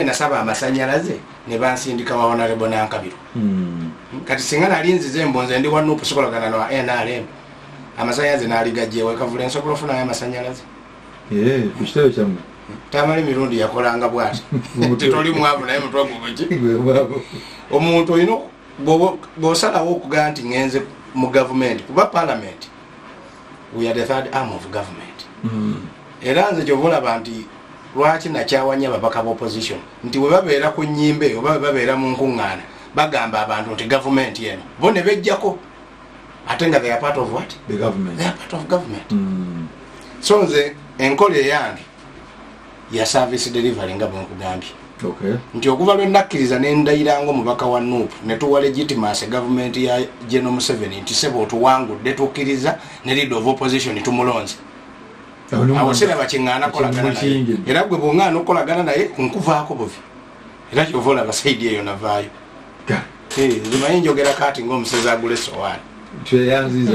Nasaba amasanyalaze ne bansindika wa Honorable Nankabirwa. Kati singa nali nzize mbunze ndi wa NUP, sikolagana na NRM, amasanyalaze naligajjewo ekavule, nsobola ofunayo amasanyalaze? Eh, ku kitebe kyammwe. Tamala emirundi yakolanga bwati. Tetoli mwavu, naye mutwe gubuki. Gwe mwavu. Omuntu olina bw'osalawo okugaa nti ngenze mu gavumenti, kuba parliament, we are the third arm of government. Era nze kyova olaba nti lwaki nakyawanya ababaka ba opposition, nti bwe babeera ku nyimbe oba bwe babeera mu nkuŋŋaana, bagamba abantu nti gavumenti eno, bo ne bejjako, ate nga they are part of what? The government. They are part of government. So nze enkola eyange ya service delivery, nga bwe nkugambye, nti okuva lwe nakkiriza nendayiranga omubaka wa NUP, ne tuwa legitimacy gavumenti ya General Museveni nti sebe otuwangudde, tukkiriza ne leader of opposition tumulonze, awo siraba kiŋŋaana kolagana naye. Mukiyingidde. Era gwe bwoŋŋaana okukolagana naye, nkuvaako buvi. Era kyova olaba side eyo navaayo. Eh, zimanyi njogera kaati ng'omusezi agula esowaani. Tweyanziza.